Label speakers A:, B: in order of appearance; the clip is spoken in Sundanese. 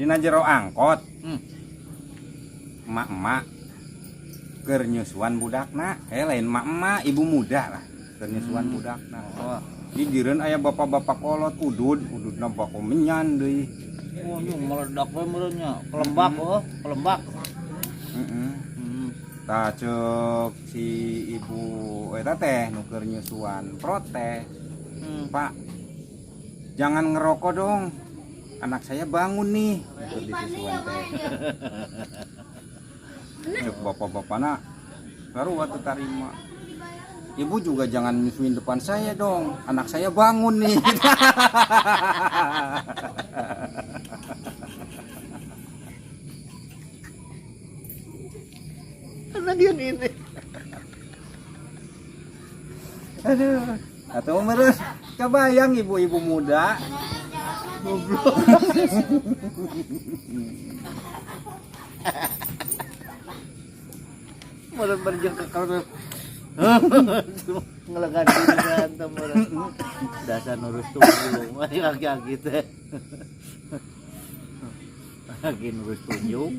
A: Dina jero angkot. Emak-emak keur nyusuan budakna, eh lain emak-emak, ibu muda lah, keur nyusuan budakna.
B: Oh.
A: Gigireun aya bapak-bapak kolot udud, ududna bako menyan deui.
B: Oh, nu meledak we meureun nya. Kelembak oh, kelembak.
A: Heeh. Tah, ceuk si ibu eta teh nu keur nyusuan protes. "Pak, jangan ngerokok dong. Anak saya bangun nih." Keur disusuan teh. Ceuk bapak-bapakna baru waktu tarima. "Ibu juga jangan nyusuin depan saya dong. Anak saya bangun nih."
B: Karena dia ini.
A: Aduh. Atau meureun kebayang ibu-ibu muda.
B: Goblok. Meureun berjengkak kalau ngelegan diri berantem meureun. Dasar nurus tunjung, laki-laki teh. Lagi nurus tunjung.